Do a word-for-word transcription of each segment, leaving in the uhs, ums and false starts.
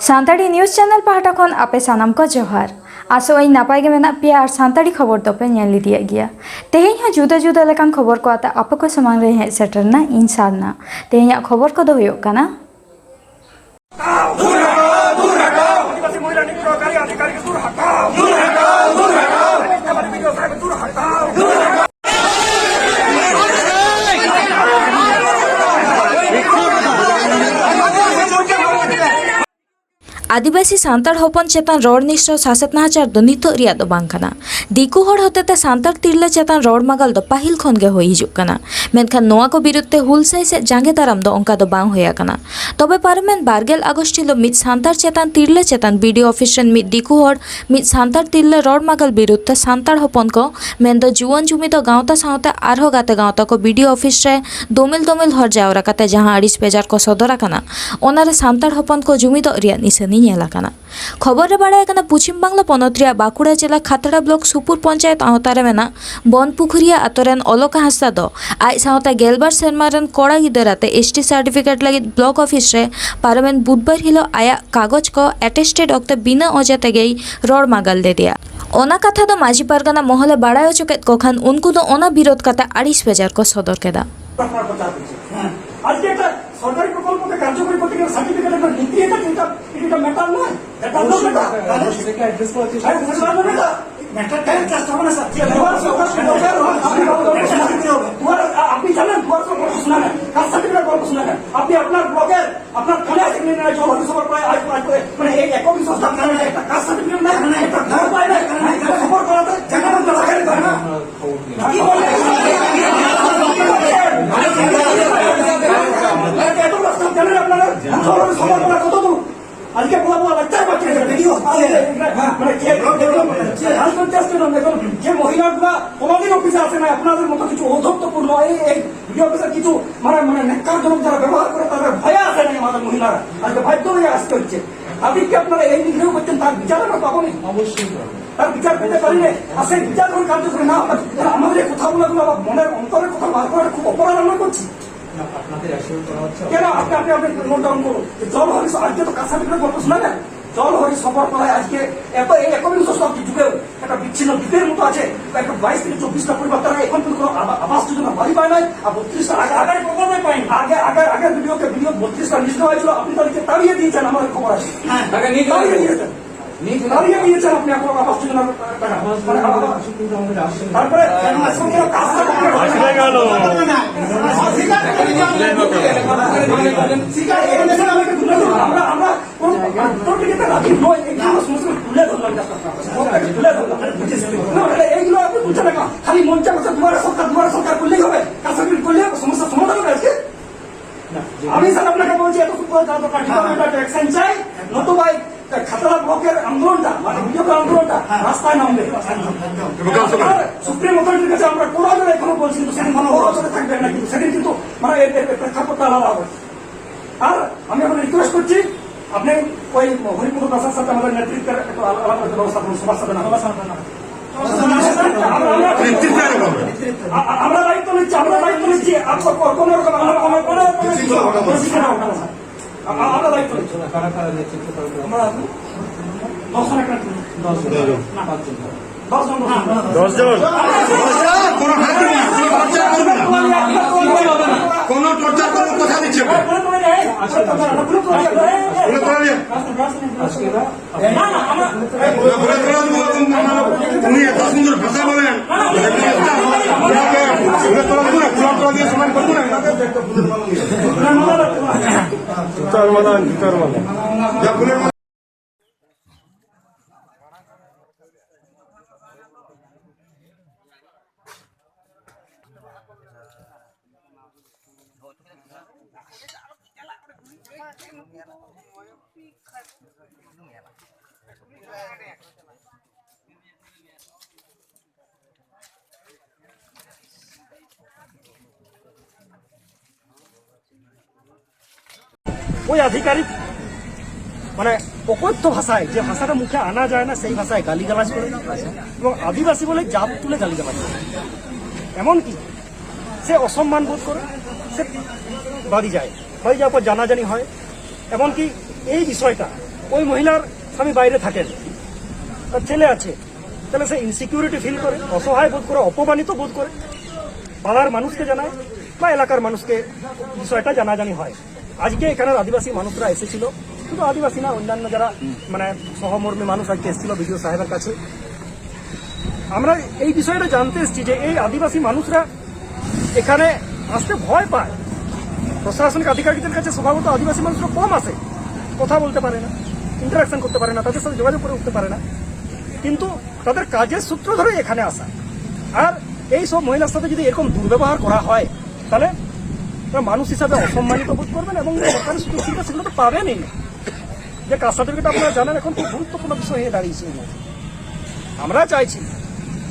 Santali news channel ᱯᱟᱦᱴᱟ ᱠᱷᱚᱱ ᱟᱯᱮ ᱥᱟᱱᱟᱢ ᱠᱚ ᱡᱚᱦᱟᱨ᱾ ᱟᱥᱚᱜ ᱟᱹᱧ ᱱᱟᱯᱟᱭ ᱜᱮ ᱢᱮᱱᱟᱜ ᱯᱮᱭᱟ ᱟᱨ ᱥᱟᱱᱛᱟᱲᱤ ᱠᱷᱚᱵᱚᱨ ᱫᱚᱯᱮ ᱧᱮᱞ ᱤᱫᱤᱭᱮᱫ ᱜᱮᱭᱟ᱾ ᱛᱮᱦᱮᱧ ᱦᱚᱸ ᱡᱩᱫᱟᱹ ᱡᱩᱫᱟᱹ ᱞᱮᱠᱟᱱ ᱠᱷᱚᱵᱚᱨ ᱠᱚ ᱟᱛᱮ ᱟᱯᱮ ᱠᱚ ᱥᱟᱢᱟᱝ ᱨᱮ ᱦᱮᱡ ᱥᱮᱴᱮᱨ ᱮᱱᱟ ᱤᱧ ᱥᱟᱨᱱᱟ᱾ ᱛᱮᱦᱮᱧᱟᱜ ᱠᱷᱚᱵᱚᱨ ᱠᱚᱫᱚ ᱦᱩᱭᱩᱜ ᱠᱟᱱᱟ, ᱟᱹᱫᱤᱵᱟᱹᱥᱤ ᱥᱟᱱᱛᱟᱲ ᱦᱚᱯᱚᱱ ᱪᱮᱛᱟᱱ ᱨᱚᱲ ᱱᱤᱥᱲᱟᱹᱣ ᱥᱟᱥᱮᱛ ᱱᱟᱦᱟᱪᱟᱨ ᱫᱚ ᱱᱤᱛᱚᱜ ᱨᱮᱭᱟᱜ ᱫᱚ ᱵᱟᱝ ᱠᱟᱱᱟ᱾ ᱫᱤᱠᱩ ᱦᱚᱲ ᱦᱚᱛᱮᱛᱮ ᱥᱟᱱᱛᱟᱲ ᱛᱤᱨᱞᱟᱹ ᱪᱮᱛᱟᱱ ᱨᱚᱲ ᱢᱟᱜᱟᱞ ᱫᱚ ᱯᱟᱹᱦᱤᱞ ᱠᱷᱚᱱ ᱜᱮ ᱦᱩᱭ ᱦᱤᱡᱩᱜ ᱠᱟᱱᱟ᱾ ᱢᱮᱱᱠᱷᱟᱱ ᱱᱚᱣᱟ ᱠᱚ ᱵᱤᱨᱩᱫᱷ ᱛᱮ ᱦᱩᱞᱥᱟᱹᱭ ᱥᱮ ᱡᱟᱸᱜᱮ ᱫᱟᱨᱟᱢ ᱫᱚ ᱚᱱᱠᱟ ᱫᱚ ᱵᱟᱝ ᱦᱩᱭ ᱟᱠᱟᱱᱟ᱾ ᱛᱚᱵᱮ ᱯᱟᱨᱚᱢᱮᱱ ᱵᱟᱨᱜᱮᱞ ᱟᱜᱚᱥᱴ ᱦᱤᱞᱳᱜ ᱢᱤᱫ ᱥᱟᱱᱛᱟᱲ ᱪᱮᱛᱟᱱ ᱛᱤᱨᱞᱟᱹ ᱪᱮᱛᱟᱱ ᱵᱤᱰᱤᱳ ᱚᱯᱷᱤᱥ ᱨᱮᱱ ᱢᱤᱫ ᱫᱤᱠᱩ ᱦᱚᱲ ᱢᱤᱫ ᱥᱟᱱᱛᱟᱲ ᱛᱤᱨᱞᱟᱹ ᱨᱚᱲ ᱢᱟᱜᱟᱞ ᱵᱤᱨᱩᱫᱷ ᱛᱮ ᱥᱟᱱᱛᱟᱲ ᱦᱚᱯᱚᱱ ᱠᱚ, ᱢᱮᱱᱫᱚ ᱡᱩᱣᱟᱹᱱ ᱡᱩᱢᱤᱫ ᱜᱟᱶᱛᱟ ᱥᱟᱶᱛᱮ ᱟᱨᱦᱚᱸ ᱜᱟᱛᱮ ᱜᱟᱶᱛᱟ ᱠᱚ ᱵᱤᱰᱤᱳ ᱚᱯᱷᱤᱥ ᱨᱮ ᱫᱚᱢᱮᱞ ᱫᱚᱢᱮᱞ ᱦᱚᱲ ᱡᱟᱣᱨᱟ ᱠᱟᱛᱮ ᱡᱟᱦᱟᱸ ᱟᱹᱲᱤᱥ ᱵᱮᱡᱟᱨ ᱠᱚ ᱥᱚᱫᱚᱨ ᱟᱠᱟᱱᱟ, ᱚᱱᱟᱨᱮ ᱥᱟᱱᱛᱟᱲ ᱦᱚᱯᱚᱱ ᱠᱚ ᱡᱩᱢᱤᱫᱚᱜ ᱨᱮᱭᱟᱜ ᱱᱤᱥᱟᱹᱱᱤ ᱧᱮᱞ ᱟᱠᱟᱱᱟ᱾ ᱠᱷᱚᱵᱚᱨ ᱨᱮ ᱵᱟᱲᱟᱭ ᱠᱟᱱᱟ, ᱯᱚᱪᱷᱤᱢ ᱵᱟᱝᱞᱟ ᱯᱚᱱᱚᱛ ᱨᱮᱭᱟᱜ ᱵᱟᱸᱠᱩᱲᱟ ᱡᱮᱞᱟ ᱠᱷᱟᱛᱲᱟ ᱵᱞᱚᱠ ᱥᱩᱯᱩᱨ ᱯᱚᱧᱪᱟᱭᱮᱛ ᱟᱣᱛᱟ ᱨᱮ ᱢᱮᱱᱟᱜ ᱵᱚᱱᱯᱩᱠᱷᱩᱨᱤᱭᱟ ᱟᱛᱳ ᱨᱮᱱ ᱚᱞᱚᱠᱟ ᱦᱟᱸᱥᱫᱟ ᱫᱚ ᱟᱡ ᱥᱟᱶᱛᱮ ᱜᱮᱞᱵᱟᱨ ᱥᱮᱨᱢᱟ ᱨᱮᱱ ᱠᱚᱲᱟ ᱜᱤᱫᱟᱹᱨ ᱟᱛᱮ ᱮᱥᱴᱤ ᱥᱟᱨᱴᱤᱯᱷᱤᱠᱮᱴ ᱞᱟᱹᱜᱤᱫ ᱵᱞᱚᱠ ᱚᱯᱷᱤᱥ ᱨᱮ ᱯᱟᱨᱚᱢᱮᱱ ᱵᱩᱫᱷᱵᱟᱨ ᱦᱤᱞᱳᱜ ᱟᱭᱟᱜ ᱠᱟᱜᱚᱡᱽ ᱠᱚ ᱮᱴᱮᱥᱴᱮᱰ ᱚᱠᱛᱮ ᱵᱤᱱᱟᱹ ᱚᱡᱮ ᱛᱮᱜᱮᱭ ᱨᱚᱲ ᱢᱟᱜᱟᱞ ᱞᱮᱫᱮᱭᱟ᱾ ᱚᱱᱟ ᱠᱟᱛᱷᱟ ᱫᱚ ᱢᱟᱹᱡᱷᱤ ᱯᱟᱨᱜᱟᱱᱟ ᱢᱚᱦᱚᱞᱮ ᱵᱟᱲᱟᱭ ᱦᱚᱪᱚ ᱠᱮᱫ ᱠᱚ ᱠᱷᱟᱱ, ᱩᱱᱠᱩ ᱫᱚ ᱚᱱᱟ ᱵᱤᱨᱳᱫ ᱠᱟᱛᱮ ᱟᱹᱲᱤᱥ ᱵᱮᱡᱟᱨ ᱠᱚ ᱥᱚᱫᱚᱨ ᱠᱮᱫᱟ᱾ ᱟᱡ ᱡᱮ ᱮᱴᱟᱜ ᱥᱚᱨᱠᱟᱨᱤ ᱯᱨᱚᱠᱚᱞᱯᱚ ᱠᱮ ᱠᱟᱨᱡᱚᱠᱚᱨᱤ ᱠᱚᱨᱛᱮ ᱜᱮᱞᱮ ᱥᱟᱨᱴᱤᱯᱷᱤᱠᱮᱴ ᱮᱢ ᱱᱤᱛᱤ ᱮᱴᱟᱜ ᱮᱴᱟᱜ ᱮᱴᱟᱜ ᱢᱮᱴᱟᱨ ᱱᱚᱭ, ᱮᱴᱟᱜ ᱫᱚ ᱢᱮᱴᱟᱨ। ᱦᱮᱸ, ᱥᱮ ᱵᱟᱝ ᱢᱮᱴᱟᱨ? ᱢᱮᱴᱟর কেন চেষ্টা হবে না স্যার? দুয়ার সরকার, দুয়ার সরকার, দুয়ার সরকার, দুয়ার সরকার, দুয়ার সরকার, আপনি জানেন দুয়ার সরকার কর্পোরেশন না কেন? কার সার্টিফিকেট কর্পোরেশন না কেন? আপনি আপনার ব্লকের আপনার থানায় সেখানে নিয়ে জল হতে সবার প্রায় আজ আজ করে মানে এই একই সংস্থা আপনার একটা কাস্ট সার্টিফিকেট না, একটা ঘর পায় না, একটা খবর করাতে জানাবেন তো জানেন তো না? কি বলে? এত রাস্তা জানেন আপনারা? জল হতে সবার প্রায় কত দূর? আজকে বলা বলা লাগতে পারছে না। ভিডিও আছে। মানে যে, যে, যে মহিলাগুলা কোনোদিন অফিসে আসে না, আপনাদের মতো কিছু ঔদ্ধত্যপূর্ণ এই, এই ভিডিও অফিসার কিছু মানে, মানে ন্যাক্কারজনক যারা ব্যবহার করে, তাদের ভয়ে আসে না আমাদের মহিলারা। আজকে বাধ্য হয়ে আসতে হচ্ছে। তাদেরকে আপনারা এই নিগ্রহ করছেন, তার বিচার আমরা পাবো না। অবশ্যই পাবো। তার বিচার পেতে পারি না। আর সেই বিচার যখন কার্যকরী না হয়, তাহলে আমাদের এই কথাগুলো, মনের অন্তরের কথা বার করার খুব অপরাধ আমরা করছি। আপনাদের অ্যাসিওর করা হচ্ছে। কেন আপনি, আপনি, আপনি নোট ডাউন করুন যে জল হরি স-, আজকে তো কাছাড়ের গল্প শোনা যায়। জল হরি সফর করায় আজকে এত, এই একবিংশ শতাব্দী যুগেও একটা বিচ্ছিন্ন দ্বীপের মতো আছে, বা একটা বাইশ থেকে চব্বিশটা পরিবার, তারা এখন পর্যন্ত কোনো আবা-, আবাস যোজনা বাড়ি পায় নাই। আর বত্রিশটা আগে, আগে, আগে, আগে, আগে ভিডিওতে ভিডিও বত্রিশটা লিস্ট দেওয়া হয়েছিল, আপনি তাদেরকে তাড়িয়ে দিয়েছেন, আমাদের খবর আছে। হ্যাঁ। তাড়িয়ে দিয়েছেন। তাড়িয়ে দিয়েছেন আপনি এখন আবাস যোজনার টাকা। মানে, আবাস, তারপরে এখন কোনো কাজ করতে পারবে না। আমরা, আমরা কোনো, মানে, উত্তর দিকে তো রাজি নয়, এই জন্য সমস্ত তুলে ধরলাম, just আপনার কাছে। সবটাকে তুলে ধরলাম। না, মানে, এইগুলো আপনি বুঝছেন না কেন? খালি মঞ্চে বসে দুয়ারে সরকার, দুয়ারে সরকার করলেই হবে? কাছাকাছি করলে হবে? সমস্যা সমাধান হবে আজকে? আমি স্যার আপনাকে বলছি, এত সুন্দর জানা দরকার, ডিপার্টমেন্ট একটা অ্যাকশন চাই, নতুবা এই খাতড়া ব্লকের আন্দোলনটা, মানে, বিডিওর আন্দোলনটা রাস্তায় নামবে। আর সুপ্রিম অথরিটির কাছে আমরা কোরাজে এখনো বলছি, কিন্তু সেদিন মনে হয় কোরাজে থাকবে না, কিন্তু সেদিন কিন্তু, মানে, এর, এর প্রেক্ষাপটটা আলাদা হবে। আর আমি এখন রিকোয়েস্ট করছি, আপনি ওই হরিপদ দাসের সাথে আমাদের নেতৃত্বের একটু আলা-, আলাপ করতে ব্যবস্থা করুন, সবার সাথে না। আমরা, আমরা, নেতৃত্বের ব্যাপারে। আ-, আ-, আমরা দায়িত্ব নিচ্ছি, আমরা দায়িত্ব নিচ্ছি। আপনার কো-, কোনো রকম আমরা, আমরা কোনো রকম কোনো কিছু হবে না, স্যার। আ-, আ-, আমরা দায়িত্ব নিচ্ছি। আমরা দশ জন একটা, দশ জন। না, পাঁচ জন। দশ জন, দশ জন। দশ জন। কোনো হাত তুলবে না, কোনো টর্চার করবে না। কোনো টর্চার করবে, কথা দিচ্ছি আমরা। বলে তোলা যায়। বলে তোলা যায়। আজকে না, না, আমরা না, বলে তোলা যায়, বলে তোলা যায়। উনি এত সুন্দর ভাষা বলেন। বলে তোলা যায় না, বলে তোলা যায়, সমান করবো না। জুতার মালা, জুতার মালা। ওই আধিকারিক, মানে, অকথ্য ভাষায়, যে ভাষাটা মুখে আনা যায় না, সেই ভাষায় গালিগালাজ করে এবং আদিবাসী বলে জাত তুলে গালিগালাজ করে। এমনকি সে অসম্মান বোধ করে, সে বাড়ি যায়। বাড়ি যাওয়ার পর জানাজানি হয়। এমনকি এই বিষয়টা, ওই মহিলার স্বামী বাইরে থাকেন, তার ছেলে আছে, তাহলে সে ইনসিকিউরিটি ফিল করে, অসহায় বোধ করে, অপমানিত বোধ করে, পাড়ার মানুষকে জানায় বা এলাকার মানুষকে বিষয়টা জানাজানি হয়। আজকে এখানের আদিবাসী মানুষরা এসেছিল, শুধু আদিবাসী না, অন্যান্য যারা মানে সহমর্মী মানুষ আজকে এসেছিল বিডিও সাহেবের কাছে। আমরা এই বিষয়টা জানতে এসেছি যে এই আদিবাসী মানুষরা এখানে আসতে ভয় পায়। প্রশাসনিক আধিকারিকদের কাছে স্বভাবত আদিবাসী মানুষরা কম আসে, কথা বলতে পারে না, ইন্টারাকশন করতে পারে না, তাদের সাথে যোগাযোগ করে উঠতে পারে না। কিন্তু তাদের কাজের সূত্র ধরে এখানে আসা। আর এই সব মহিলার সাথে যদি এরকম দুর্ব্যবহার করা হয়, তাহলে তারা মানুষ হিসাবে অসম্মানিত বোধ করবেন এবং সরকারি সুযোগ সুবিধা সেগুলো তো পাবেনই না। যে কাস্ট সার্টিফিকেট, আপনারা জানেন, এখন খুব গুরুত্বপূর্ণ বিষয় হয়ে দাঁড়িয়েছে। আমরা চাইছি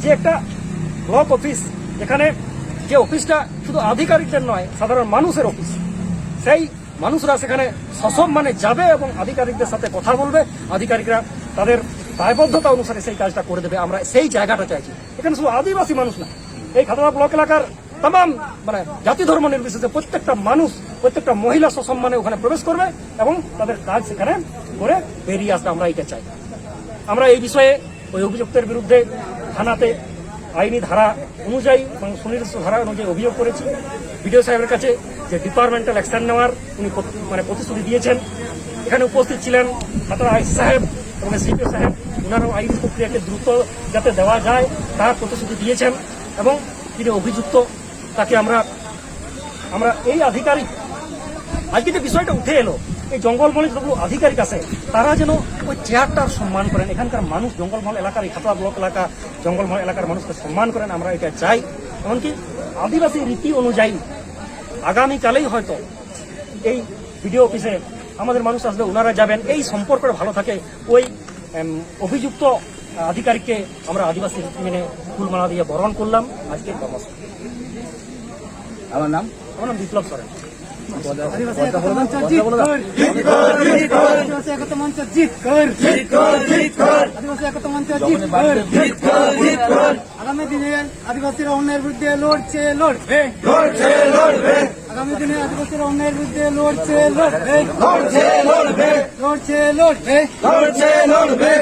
যে একটা ব্লক অফিস, যেখানে, যে অফিসটা শুধু আধিকারিকদের নয়, সাধারণ মানুষের অফিস, সেই মানুষরা সেখানে সসম্মানে যাবে এবং আধিকারিকদের সাথে কথা বলবে। আধিকারিকরা তাদের দায়বদ্ধতা অনুসারে সেই কাজটা করে দেবে। আমরা সেই জায়গাটা চাইছি। এখানে শুধু আদিবাসী মানুষ না, এই খাতড়া ব্লক এলাকার তামাম, মানে, জাতি ধর্ম নির্বিশেষে প্রত্যেকটা মানুষ, প্রত্যেকটা মহিলা সসম্মানে ওখানে প্রবেশ করবে এবং তাদের কাজ সেখানে করে বেরিয়ে আসবে। আমরা এটা চাই। আমরা এই বিষয়ে ওই অভিযুক্তের বিরুদ্ধে থানাতে আইনি ধারা অনুযায়ী এবং সুনির্দিষ্ট ধারা অনুযায়ী অভিযোগ করেছি বিডিও সাহেবের কাছে, যে ডিপার্টমেন্টাল অ্যাকশন নেওয়ার উনি প্রতি-, মানে, প্রতিশ্রুতি দিয়েছেন। এখানে উপস্থিত ছিলেন খাতড়া আইসি সাহেব এবং এসডিপিও সাহেব, ওনারাও আইনি প্রক্রিয়াকে দ্রুত যাতে দেওয়া যায়, তার প্রতিশ্রুতি দিয়েছেন। এবং তিনি অভিযুক্ত, তাকে আমরা, আমরা এই আধিকারিক, আজকে যে বিষয়টা উঠে এলো, এই জঙ্গলমহলে যতগুলো আধিকারিক আছে, তারা যেন ওই চেয়ারটার সম্মান করেন। এখানকার মানুষ, জঙ্গলমহল এলাকার, এই খাতড়া ব্লক এলাকা, জঙ্গলমহল এলাকার মানুষকে সম্মান করেন, আমরা এটা চাই। এমনকি আদিবাসী রীতি অনুযায়ী আগামীকালেই হয়তো এই বিডিও অফিসে আমাদের মানুষ আসবে, ওনারা যাবেন, এই সম্পর্কটা ভালো থাকে। ওই, এম, অভিযুক্ত আধিকারিককে আমরা আদিবাসী রীতি মেনে ফুলমালা দিয়ে বরণ করলাম আজকে কর্মসূচি। আমার নাম আমার নাম বিপ্লব সরেন। পদটা বলে দাও, পদটা বলে দাও। আদিবাসী একতা মঞ্চ জিত কর। জিত কর, জিত কর। আদিবাসী একতা মঞ্চ জিত কর। জিত কর, জিত কর। আগামী দিনে আদিবাসীরা অন্যায়ের বিরুদ্ধে লড়ছে, লড়বে। লড়ছে, লড়বে। আগামী দিনে আদিবাসীরা অন্যায়ের বিরুদ্ধে লড়ছে, লড়বে। লড়ছে, লড়বে। লড়ছে, লড়বে। লড়ছে, লড়বে।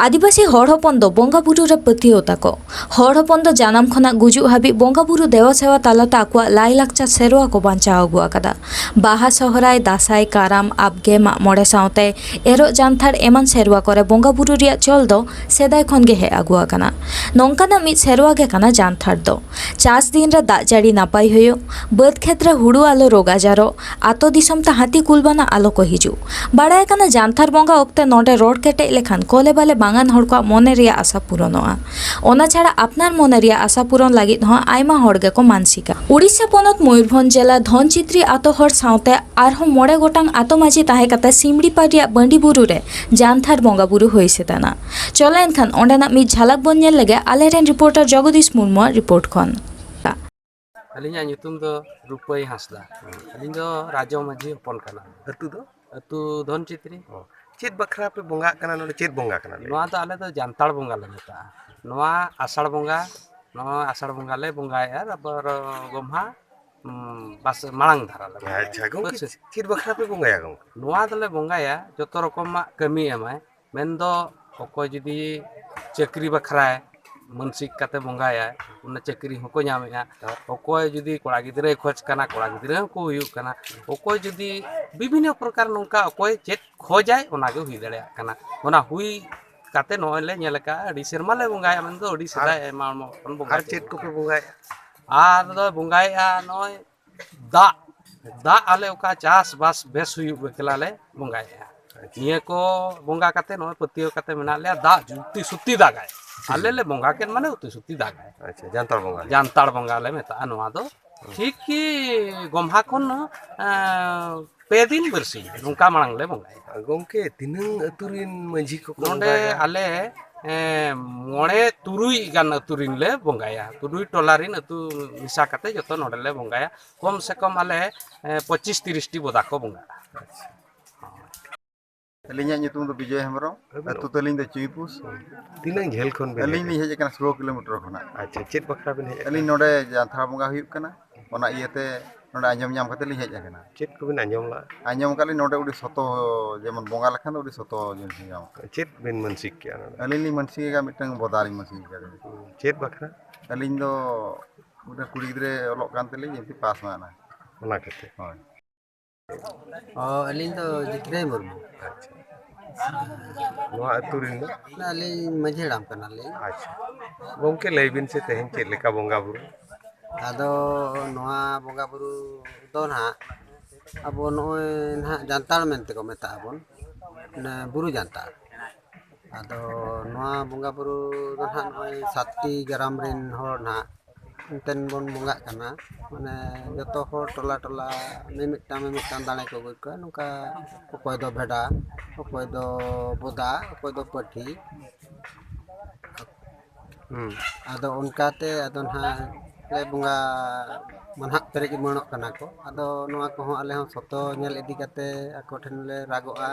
ᱟᱹᱫᱤᱵᱟᱹᱥᱤ ᱦᱚᱲ ᱦᱚᱯᱚᱱ ᱫᱚ ᱵᱚᱸᱜᱟ ᱵᱩᱨᱩ ᱨᱮ ᱯᱟᱹᱛᱭᱟᱹᱣ ᱛᱟᱠᱚ᱾ ᱦᱚᱲ ᱦᱚᱯᱚᱱ ᱫᱚ ᱡᱟᱱᱟᱢ ᱠᱷᱚᱱᱟᱜ ᱜᱩᱡᱩᱜ ᱦᱟᱹᱵᱤᱡ ᱵᱚᱸᱜᱟ ᱵᱩᱨᱩ ᱫᱮᱵᱟ ᱥᱮᱣᱟ ᱛᱟᱞᱟᱛᱮ ᱟᱠᱚᱣᱟᱜ ᱞᱟᱭ ᱞᱟᱠᱪᱟᱨ ᱥᱮᱨᱣᱟ ᱠᱚ ᱵᱟᱧᱪᱟᱣ ᱟᱹᱜᱩ ᱟᱠᱟᱫᱟ᱾ ᱵᱟᱦᱟ, ᱥᱚᱦᱨᱟᱭ, ᱫᱟᱸᱥᱟᱭ, ᱠᱟᱨᱟᱢ, ᱟᱵᱜᱮ, ᱢᱟᱜ ᱢᱚᱬᱮ ᱥᱟᱶᱛᱮ ᱮᱨᱚᱜ, ᱡᱟᱱᱛᱷᱟᱲ ᱮᱢᱟᱱ ᱥᱮᱨᱣᱟ ᱠᱚᱨᱮ ᱵᱚᱸᱜᱟ ᱵᱩᱨᱩ ᱨᱮᱭᱟᱜ ᱪᱚᱞ ᱫᱚ ᱥᱮᱫᱟᱭ ᱠᱷᱚᱱ ᱜᱮ ᱦᱮᱡ ᱟᱹᱜᱩ ᱟᱠᱟᱱᱟ᱾ ᱱᱚᱝᱠᱟᱱᱟᱜ ᱢᱤᱫ ᱥᱮᱨᱣᱟ ᱜᱮ ᱠᱟᱱᱟ ᱡᱟᱱᱛᱷᱟᱲ ᱫᱚ᱾ ᱪᱟᱥ ᱫᱤᱱ ᱨᱮ ᱫᱟᱜ ᱡᱟᱹᱲᱤ ᱱᱟᱯᱟᱭ ᱦᱩᱭᱩᱜ, ᱵᱟᱹᱫᱽ ᱠᱷᱮᱛ ᱨᱮ ᱦᱩᱲᱩ ᱟᱞᱚ ᱨᱳᱜᱽ ᱟᱡᱟᱨᱚᱜ, ᱟᱛᱳ ᱫᱤᱥᱚᱢ ᱛᱮ ᱦᱟᱹᱛᱤ ᱠᱩᱞ ᱵᱟᱱᱟ ᱟᱞᱚ ᱠᱚ ᱦᱤᱡᱩᱜ᱾ ᱵᱟᱲᱟᱭ ᱠᱟᱱᱟ, ᱡᱟᱱᱛᱷᱟᱨ ᱵᱚᱸᱜᱟ ᱚᱠᱛᱮ ᱱᱚᱰᱮ ᱨᱚᱲ ᱠᱮᱴᱮᱡ ᱞᱮᱠᱷᱟᱱ ᱠᱚᱞᱮ ᱵᱟᱞᱮ ᱵᱟᱝᱟᱱ ᱦᱚᱲ ᱠᱚᱣᱟᱜ ᱢᱚᱱᱮ ᱨᱮᱭᱟᱜ ᱟᱥᱟ ᱯᱩᱨᱚᱱᱚᱜᱼᱟ᱾ ᱚᱱᱟ ᱪᱷᱟᱲᱟ ᱟᱯᱱᱟᱨ ᱢᱚᱱᱮ ᱨᱮᱭᱟᱜ ᱟᱥᱟ ᱯᱩᱨᱚᱱ ᱞᱟᱹᱜᱤᱫ ᱦᱚᱸ ᱟᱭᱢᱟ ᱦᱚᱲ ᱜᱮᱠᱚ ᱢᱟᱱᱥᱤᱠᱟ᱾ ᱩᱲᱤᱥᱥᱟ ᱯᱚᱱᱚᱛ ᱢᱚᱭᱩᱨᱵᱷᱚᱸᱡᱽ ᱡᱮᱞᱟ ᱫᱷᱚᱱᱪᱤᱛᱨᱤ ᱟᱛᱳ ᱦᱚᱲ ᱥᱟᱶᱛᱮ ᱟᱨᱦᱚᱸ ᱢᱚᱬᱮ ᱜᱚᱴᱟᱝ ᱟᱛᱳ ᱢᱟᱹᱡᱷᱤ ᱛᱟᱦᱮᱸ ᱠᱟᱛᱮ ᱥᱤᱢᱲᱤᱯᱟᱲ ᱨᱮᱭᱟᱜ ᱵᱟᱹᱸᱰᱤ ᱵᱩᱨᱩ ᱨᱮ ᱡᱟᱱᱛᱷᱟᱨ ᱵᱚᱸᱜᱟ ᱵᱩᱨᱩ ᱦᱩᱭ ᱥᱟᱹᱛ ᱮᱱᱟ᱾ ᱪᱚᱞᱚ ᱮᱱᱠᱷᱟᱱ ᱚᱸᱰᱮᱱᱟᱜ ᱢᱤᱫ ᱡᱷᱟᱞᱟᱠ ᱵᱚᱱ ᱧᱮᱞ ᱞᱮᱜᱮ ᱟᱞᱮᱨᱮᱱ ᱨᱤᱯᱳᱨᱴᱟᱨ ᱡᱚᱜᱚᱫᱤᱥ ᱢᱩᱨᱢᱩᱣᱟᱜ ᱨᱤᱯᱳᱨᱴ ᱠᱷᱚᱱ᱾ ᱟᱹᱞᱤᱧᱟᱜ ᱧᱩᱛᱩᱢ ᱫᱚ ᱨᱩᱯᱟᱹᱭ ᱦᱟᱸᱥᱫᱟ᱾ ᱟᱹᱞᱤᱧ ᱫᱚ ᱨᱟᱡᱚ ᱢᱟᱹᱡᱷᱤ ᱦᱚᱯᱚᱱ ᱠᱟᱱᱟ᱾ ᱟᱹᱛᱩ ᱫᱚ? ᱟᱹᱛᱩ ᱫᱷᱚᱱᱪᱤᱛᱨᱤ᱾ ᱚ᱾ ᱪᱮᱫ ᱵᱟᱠᱷᱨᱟ ᱯᱮ ᱵᱚᱸᱜᱟᱜ ᱠᱟᱱᱟ ᱱᱚᱰᱮ? ᱪᱮᱫ ᱵᱚᱸᱜᱟ ᱠᱟᱱᱟ ᱞᱟᱹᱭ ᱱᱚᱣᱟ ᱢᱮ? ᱫᱚ ᱟᱞᱮ ᱫᱚ ᱡᱟᱱᱛᱟᱲ ᱵᱚᱸᱜᱟ ᱞᱮ ᱢᱮᱛᱟᱜᱼᱟ᱾ ᱱᱚᱣᱟ ᱟᱥᱟᱲ ᱵᱚᱸᱜᱟ, ᱱᱚᱣᱟ ᱟᱥᱟᱲ ᱵᱚᱸᱜᱟ ᱞᱮ ᱵᱚᱸᱜᱟᱭᱮᱫᱼᱟ, ᱨᱟᱵᱟᱨ ᱜᱚᱢᱦᱟ, ᱩᱸ, ᱵᱟᱥ ᱢᱟᱲᱟᱝ ᱫᱷᱟᱨᱟ ᱞᱮ ᱵᱚᱸᱜᱟᱭᱟ᱾ ᱟᱪᱪᱷᱟ, ᱜᱚᱢᱠᱮ, ᱵᱟᱥ᱾ ᱪᱮᱫ ᱵᱟᱠᱷᱨᱟ ᱯᱮ ᱵᱚᱸᱜᱟᱭᱟ, ᱜᱚᱢᱠᱮ? ᱱᱚᱣᱟ ᱫᱚᱞᱮ ᱵᱚᱸᱜᱟᱭᱟ, ᱡᱚᱛᱚ ᱨᱚᱠᱚᱢᱟᱜ ᱠᱟᱹᱢᱤ ᱮᱢᱟᱭ᱾ ᱢᱮᱱᱫᱚ ᱚᱠᱚᱭ ᱡᱩᱫᱤ ᱪᱟᱹᱠᱨᱤ ᱵᱟᱠᱷᱨᱟᱭ ᱢᱟᱹᱱᱥᱤᱠ ᱠᱟᱛᱮ ᱵᱚᱸᱜᱟᱭᱟᱭ, ᱚᱱᱟ ᱪᱟᱹᱠᱨᱤ ᱦᱚᱸᱠᱚ ᱧᱟᱢᱮᱜᱼᱟ᱾ ᱦᱮᱸ᱾ ᱚᱠᱚᱭ ᱡᱩᱫᱤ ᱠᱚᱲᱟ ᱜᱤᱫᱽᱨᱟᱹᱭ ᱠᱷᱚᱡᱽ ᱠᱟᱱᱟ, ᱠᱚᱲᱟ ᱜᱤᱫᱽᱨᱟᱹ ᱦᱚᱸᱠᱚ ᱦᱩᱭᱩᱜ ᱠᱟᱱᱟ᱾ ᱚᱠᱚᱭ ᱡᱩᱫᱤ ᱵᱤᱵᱷᱤᱱᱱᱚ ᱯᱨᱚᱠᱟᱨ ᱱᱚᱝᱠᱟ ᱚᱠᱚᱭ ᱪᱮᱫ ᱠᱷᱚᱡᱟᱭ, ᱚᱱᱟ ᱜᱮ ᱦᱩᱭ ᱫᱟᱲᱮᱭᱟᱜ ᱠᱟᱱᱟ᱾ ᱚᱱᱟ ᱦᱩᱭ ᱠᱟᱛᱮ ᱱᱚᱜᱼᱚᱭ ᱞᱮ ᱧᱮᱞ ᱟᱠᱟᱫᱼᱟ, ᱟᱹᱰᱤ ᱥᱮᱨᱢᱟ ᱞᱮ ᱵᱚᱸᱜᱟᱭᱟ, ᱢᱮᱱᱫᱚ ᱟᱹᱰᱤ ᱥᱮᱫᱟᱭ ᱟᱨ ᱟᱭᱢᱟ ᱦᱚᱲ ᱠᱷᱚᱱ ᱵᱚᱸᱜᱟ ᱟᱨ ᱪᱮᱫ ᱪᱮᱫ ᱠᱚᱯᱮ ᱵᱚᱸᱜᱟᱭᱟ? ᱟᱨ ᱫᱚ ᱵᱚᱸᱜᱟᱭᱮᱜᱼᱟ ᱱᱚᱜᱼᱚᱭ ᱫᱟᱜ, ᱫᱟᱜ ᱟᱞᱮ ᱚᱠᱟ ᱪᱟᱥᱵᱟᱥ ᱵᱮᱥ ᱦᱩᱭᱩᱜ ᱵᱟᱠᱷᱨᱟ ᱞᱮ ᱵᱚᱸᱜᱟᱭᱮᱜᱼᱟ᱾ ᱟᱪᱪᱷᱟ᱾ ᱱᱤᱭᱟᱹ ᱠᱚ ᱵᱚᱸᱜᱟ ᱠᱟᱛᱮ ᱱᱚᱜᱼᱚᱭ ᱯᱟᱹᱛᱭᱟᱹᱣ ᱠᱟᱛᱮ ᱢᱮᱱᱟᱜ ᱞᱮᱭᱟ, ᱫᱟᱜ ᱩᱛᱤ ᱥᱩᱛᱤ ᱫᱟᱜᱟᱭ᱾ ᱟᱞᱮ ᱞᱮ ᱵᱚᱸᱜᱟ ᱠᱮᱫ ᱢᱟᱱᱮ ᱩᱛᱤ ᱥᱩᱛᱤ ᱫᱟᱜᱟᱭ᱾ ᱟᱪᱪᱷᱟ, ᱡᱟᱱᱛᱟᱲ ᱵᱚᱸᱜᱟ᱾ ᱡᱟᱱᱛᱟᱲ ᱵᱚᱸᱜᱟ ᱞᱮ ᱢᱮᱛᱟᱜᱼᱟ ᱱᱚᱣᱟ ᱫᱚ᱾ ᱴᱷᱤᱠ ᱠᱤ ᱜᱚᱢᱦᱟ ᱠᱷᱚᱱ, ᱮᱸ, ᱯᱮ ᱫᱤᱱ ᱵᱟᱹᱨᱥᱤᱧ ᱱᱚᱝᱠᱟ ᱢᱟᱲᱟᱝ ᱞᱮ ᱵᱚᱸᱜᱟᱭᱟ᱾ ᱜᱚᱢᱠᱮ, ᱛᱤᱱᱟᱹᱝ ᱟᱹᱛᱩ ᱨᱤᱱ ᱢᱟᱹᱡᱷᱤ ᱠᱚᱠᱚ ᱱᱚᱰᱮ ᱵᱚᱸᱜᱟᱭᱟ? ᱟᱞᱮ, ᱮᱸ, ᱢᱚᱬᱮ ᱛᱩᱨᱩᱭ ᱜᱟᱱ ᱟᱹᱛᱩ ᱨᱤᱱ ᱞᱮ ᱵᱚᱸᱜᱟᱭᱟ᱾ ᱛᱩᱨᱩᱭ ᱴᱚᱞᱟ ᱨᱤᱱ ᱟᱹᱛᱩ ᱢᱮᱥᱟ ᱠᱟᱛᱮ ᱡᱚᱛᱚ ᱱᱚᱰᱮ ᱞᱮ ᱵᱚᱸᱜᱟᱭᱟ᱾ ᱠᱚᱢ ᱥᱮ ᱠᱚᱢ ᱟᱞᱮ, ᱮᱸ, ᱯᱚᱸᱪᱤᱥ ᱛᱤᱨᱤᱥ ᱴᱤ ᱵᱚᱫᱟ ᱠᱚ ᱵᱚᱸᱜᱟᱜᱼᱟ᱾ ᱟᱪᱪᱷᱟ᱾ ᱟᱹᱞᱤᱧᱟᱜ ᱧᱩᱛᱩᱢ ᱫᱚ ᱵᱤᱡᱚᱭ ᱦᱮᱢᱵᱨᱚᱢ, ᱟᱹᱵᱤᱱ ᱟᱹᱛᱩ ᱛᱟᱹᱞᱤᱧ ᱫᱚ ᱪᱩᱭᱯᱩᱥ᱾ ᱛᱤᱱᱟᱹᱝ ᱡᱷᱟᱹᱞ ᱠᱷᱚᱱ ᱵᱤᱱ ᱟᱹᱞᱤᱧ ᱦᱮᱡ ᱞᱤᱧ ᱦᱮᱡ ᱟᱠᱟᱱᱟ ᱥᱳᱞᱳ ᱠᱤᱞᱳᱢᱤᱴᱟᱨ ᱠᱷᱚᱱᱟᱜ᱾ ᱟᱪᱪᱷᱟ, ᱪᱮᱫ ᱵᱟᱠᱷᱨᱟ ᱵᱤᱱ ᱦᱮᱡ ᱟᱹᱞᱤᱧ ᱟᱠᱟᱱᱟ? ᱱᱚᱰᱮ ᱡᱟᱱᱛᱷᱟᱲ ᱵᱚᱸᱜᱟ ᱦᱩᱭᱩᱜ ᱠᱟᱱᱟ, ᱚᱱᱟ ᱤᱭᱟᱹᱛᱮ ᱱᱚᱰᱮ ᱟᱸᱡᱚᱢ ᱧᱟᱢ ᱠᱟᱛᱮ ᱞᱤᱧ ᱦᱮᱡ ᱟᱠᱟᱱᱟ᱾ ᱪᱮᱫ ᱠᱚᱵᱤᱱ ᱟᱸᱡᱚᱢ ᱞᱟᱜᱼᱟ? ᱟᱸᱡᱚᱢ ᱟᱠᱟᱫ ᱞᱤᱧ ᱱᱚᱰᱮ ᱟᱹᱰᱤ ᱥᱚᱛᱚ, ᱡᱮᱢᱚᱱ ᱵᱚᱸᱜᱟ ᱞᱮᱠᱷᱟᱱ ᱫᱚ ᱟᱹᱰᱤ ᱥᱚᱛᱚ ᱡᱤᱱᱤᱥ ᱧᱟᱢᱚᱜᱼᱟ᱾ ᱪᱮᱫ ᱵᱤᱱ ᱢᱟᱹᱱᱥᱤᱠ ᱠᱮᱜᱼᱟ ᱱᱚᱰᱮ? ᱟᱹᱞᱤᱧ ᱞᱤᱧ ᱢᱟᱹᱱᱥᱤᱠ ᱟᱠᱟᱫ ᱢᱤᱫᱴᱟᱝ ᱵᱚᱫᱟ ᱞᱤᱧ ᱢᱟᱹᱱᱥᱤᱠ ᱟᱠᱟᱫ᱾ ᱪᱮᱫ ᱵᱟᱠᱷᱨᱟ? ᱟᱹᱞᱤᱧ ᱫᱚ ᱢᱤᱫᱴᱟᱝ ᱠᱩᱲᱤ ᱜᱤᱫᱽᱨᱟᱹ ᱚᱞᱚᱜ ᱠᱟᱱ ᱛᱟᱹᱞᱤᱧ, ᱮᱢ ᱯᱤ ᱯᱟᱥ ᱢᱟ ᱚᱱᱟ᱾ ᱚᱱᱟ ᱠᱷᱟᱹᱛᱤᱨ? ᱦᱳᱭ᱾ ᱚ, ᱟᱹᱞᱤᱧ ᱫᱚ ᱡᱤᱛᱨᱟᱹᱭ ᱢᱩᱨᱢᱩ᱾ ᱟᱪᱪᱷᱟ᱾ ᱱᱚᱣᱟ ᱟᱹᱛᱩ ᱨᱮᱱ ᱫᱚ? ᱟᱹᱞᱤᱧ ᱢᱟᱹᱡᱷᱤ ᱦᱟᱲᱟᱢ ᱠᱟᱱᱟᱞᱤᱧ᱾ ᱟᱪᱪᱷᱟ᱾ ᱜᱚᱢᱠᱮ, ᱞᱟᱹᱭ ᱵᱤᱱ ᱥᱮ, ᱛᱮᱦᱮᱧ ᱪᱮᱫ ᱞᱮᱠᱟ ᱵᱚᱸᱜᱟ ᱵᱩᱨᱩ? ᱟᱫᱚ ᱱᱚᱣᱟ ᱵᱚᱸᱜᱟ ᱵᱩᱨᱩ ᱫᱚ ᱱᱟᱦᱟᱜ ᱟᱵᱚ ᱱᱚᱜᱼᱚᱭ ᱱᱟᱦᱟᱜ ᱡᱟᱱᱛᱟᱲ ᱢᱮᱱᱛᱮ ᱠᱚ ᱢᱮᱛᱟᱜ ᱟᱵᱚᱱ, ᱚᱱᱮ ᱵᱩᱨᱩ ᱡᱟᱱᱛᱟᱲ᱾ ᱟᱫᱚ ᱱᱚᱣᱟ ᱵᱚᱸᱜᱟ ᱵᱩᱨᱩ ᱫᱚ ᱱᱟᱦᱟᱜ ᱱᱚᱜᱼᱚᱭ ᱥᱟᱛᱴᱤ ᱜᱟᱨᱟᱢ ᱨᱮᱱ ᱦᱚᱲ ᱱᱟᱦᱟᱜ ᱮᱱᱛᱮᱱ ᱵᱚᱱ ᱵᱚᱸᱜᱟᱜ ᱠᱟᱱᱟ᱾ ᱢᱟᱱᱮ ᱡᱚᱛᱚ ᱦᱚᱲ ᱴᱚᱞᱟ ᱴᱚᱞᱟ ᱢᱤᱢᱤᱫᱴᱟᱝ ᱢᱤᱢᱤᱫᱴᱟᱝ ᱫᱟᱲᱮ ᱠᱚ ᱟᱹᱜᱩᱭᱮᱫ ᱠᱚᱣᱟ᱾ ᱱᱚᱝᱠᱟ ᱚᱠᱚᱭ ᱫᱚ ᱵᱷᱮᱰᱟ, ᱚᱠᱚᱭ ᱫᱚ ᱵᱚᱫᱟ, ᱚᱠᱚᱭ ᱫᱚ ᱯᱟᱹᱴᱷᱤ᱾ ᱦᱩᱸ᱾ ᱟᱫᱚ ᱚᱱᱠᱟᱛᱮ ᱟᱫᱚ ᱱᱟᱦᱟᱜ ᱞᱮ ᱵᱚᱸᱜᱟ ᱢᱟ ᱱᱟᱦᱟᱜ ᱯᱮᱨᱮᱡ ᱩᱢᱟᱹᱲᱚᱜ ᱠᱟᱱᱟ ᱠᱚ᱾ ᱟᱫᱚ ᱱᱚᱣᱟ ᱠᱚᱦᱚᱸ ᱟᱞᱮ ᱦᱚᱸ ᱥᱚᱛᱚ ᱧᱮᱞ ᱤᱫᱤ ᱠᱟᱛᱮ ᱟᱠᱚ ᱴᱷᱮᱱ ᱞᱮ ᱨᱟᱜᱚᱜᱼᱟ᱾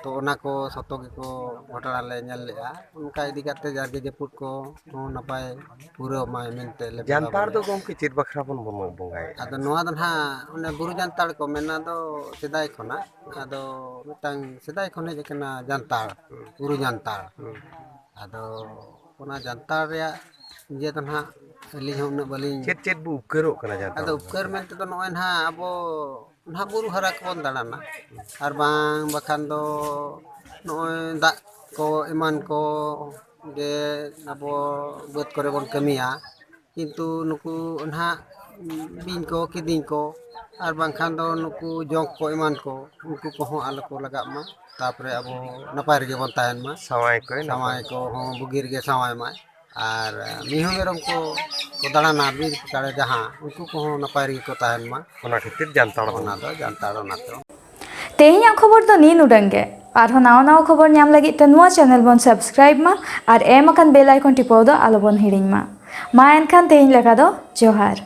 ᱛᱚ ᱚᱱᱟ ᱠᱚ ᱥᱚᱛᱚ ᱜᱮᱠᱚ ᱜᱷᱚᱴᱚᱱᱟ ᱞᱮ ᱧᱮᱞ ᱞᱮᱜᱼᱟ᱾ ᱚᱱᱠᱟ ᱤᱫᱤ ᱠᱟᱛᱮ ᱡᱟᱜᱮ ᱡᱟᱹᱯᱩᱫ ᱠᱚ ᱦᱚᱸ ᱱᱟᱯᱟᱭ ᱯᱩᱨᱟᱹᱣ ᱢᱟᱭ ᱢᱮᱱᱛᱮ ᱞᱮ ᱵᱚᱸᱜᱟ ᱡᱟᱱᱛᱟᱲ ᱫᱚ ᱵᱩᱨᱩᱭᱟ᱾ ᱜᱚᱢᱠᱮ ᱪᱮᱫ ᱵᱟᱠᱷᱨᱟ ᱵᱚᱱ ᱵᱚᱸᱜᱟ-, ᱵᱚᱸᱜᱟᱭᱮᱫᱼᱟ? ᱟᱫᱚ ᱱᱚᱣᱟ ᱫᱚ ᱱᱟᱦᱟᱜ ᱚᱱᱮ ᱵᱩᱨᱩ ᱡᱟᱱᱛᱟᱲ ᱠᱚ ᱢᱮᱱᱟ ᱫᱚ ᱥᱮᱫᱟᱭ ᱠᱷᱚᱱᱟᱜ᱾ ᱟᱫᱚ ᱢᱤᱫᱴᱟᱝ ᱥᱮᱫᱟᱭ ᱠᱷᱚᱱ ᱦᱮᱡ ᱟᱠᱟᱱᱟ ᱡᱟᱱᱛᱟᱲ, ᱦᱩᱸ᱾ ᱵᱩᱨᱩ ᱡᱟᱱᱛᱟᱲ᱾ ᱦᱩᱸ᱾ ᱟᱫᱚ ᱚᱱᱟ ᱡᱟᱱᱛᱟᱲ ᱨᱮᱭᱟᱜ ᱤᱭᱟᱹ ᱫᱚ ᱱᱟᱦᱟᱜ ᱟᱹᱞᱤᱧ ᱦᱚᱸ ᱩᱱᱟᱹᱜ ᱵᱟᱹᱞᱤᱧ ᱪᱮᱫ ᱪᱮᱫ ᱵᱚ ᱩᱯᱠᱟᱹᱨᱚᱜ ᱠᱟᱱᱟ ᱡᱟᱱᱛᱟᱲ ᱟᱫᱚ ᱨᱮ? ᱩᱯᱠᱟᱹᱨ ᱢᱮᱱᱛᱮ ᱫᱚ ᱱᱚᱜᱼᱚᱭ ᱱᱟᱦᱟᱜ ᱟᱵᱚ ᱱᱟᱦᱟᱜ ᱵᱩᱨᱩ ᱦᱟᱨᱟ ᱠᱚᱵᱚᱱ ᱫᱟᱬᱟᱱᱟ, ᱟᱨ ᱵᱟᱝ ᱵᱟᱠᱷᱟᱱ ᱫᱚ ᱱᱚᱜᱼᱚᱭ ᱫᱟᱜ ᱠᱚ ᱮᱢᱟᱱ ᱠᱚ ᱜᱮ ᱟᱵᱚ ᱵᱟᱹᱫᱽ ᱠᱚᱨᱮ ᱵᱚᱱ ᱠᱟᱹᱢᱤᱭᱟ᱾ ᱠᱤᱱᱛᱩ ᱱᱩᱠᱩ ᱱᱟᱦᱟᱜ ᱵᱤᱧ ᱠᱚ, ᱠᱤᱫᱤᱧ ᱠᱚ, ᱟᱨ ᱵᱟᱝᱠᱷᱟᱱ ᱫᱚ ᱱᱩᱠᱩ ᱡᱚᱸᱠ ᱠᱚ ᱮᱢᱟᱱ ᱠᱚ, ᱩᱱᱠᱩ ᱠᱚᱦᱚᱸ ᱟᱞᱚ ᱠᱚ ᱞᱟᱜᱟᱜ ᱢᱟ᱾ ᱛᱟᱯᱚᱨᱮ ᱟᱵᱚ ᱱᱟᱯᱟᱭ ᱨᱮᱜᱮ ᱵᱚᱱ ᱛᱟᱦᱮᱱ ᱢᱟ᱾ ᱥᱟᱶᱟᱭ ᱠᱚᱭ ᱱᱟᱯᱟᱭ ᱥᱟᱶᱟᱭ ᱢᱟ᱾ ᱠᱚᱦᱚᱸ ᱵᱩᱜᱤ ᱨᱮᱜᱮ ᱥᱟᱶᱟᱭ ᱢᱟᱭ᱾ ᱟᱨ ᱢᱤᱦᱩ ᱢᱮᱨᱚᱢ ᱠᱚ ᱠᱚ ᱫᱟᱬᱟᱱᱟ ᱵᱤᱨ ᱠᱟᱲᱮ ᱡᱟᱦᱟᱸ, ᱩᱱᱠᱩ ᱠᱚᱦᱚᱸ ᱱᱟᱯᱟᱭ ᱨᱮᱜᱮ ᱠᱚ ᱛᱟᱦᱮᱱ ᱢᱟ᱾ ᱚᱱᱟ ᱠᱷᱟᱹᱛᱤᱨ ᱡᱟᱱᱛᱟᱲ ᱵᱚᱱ ᱚᱱᱟ ᱫᱚ ᱡᱟᱱᱛᱟᱲ ᱚᱱᱟ ᱫᱚ᱾ ᱛᱮᱦᱮᱧᱟᱜ ᱠᱷᱚᱵᱚᱨ ᱫᱚ ᱱᱤᱱ ᱩᱰᱟᱹᱝ ᱜᱮ᱾ ᱟᱨᱦᱚᱸ ᱱᱟᱣᱟ ᱱᱟᱣᱟ ᱠᱷᱚᱵᱚᱨ ᱧᱟᱢ ᱞᱟᱹᱜᱤᱫ ᱛᱮ ᱱᱚᱣᱟ channel ᱵᱚᱱ subscribe ᱢᱟ ᱟᱨ ᱮᱢ ᱟᱠᱟᱱ bell icon ᱴᱤᱯᱟᱹᱣ ᱫᱚ ᱟᱞᱚᱵᱚᱱ ᱦᱤᱲᱤᱧ ᱢᱟ᱾ ᱢᱟ ᱮᱱᱠᱷᱟᱱ ᱛᱮᱦᱮᱧ ᱞᱮᱠᱟ ᱫᱚ ᱡᱚᱦᱟᱨ᱾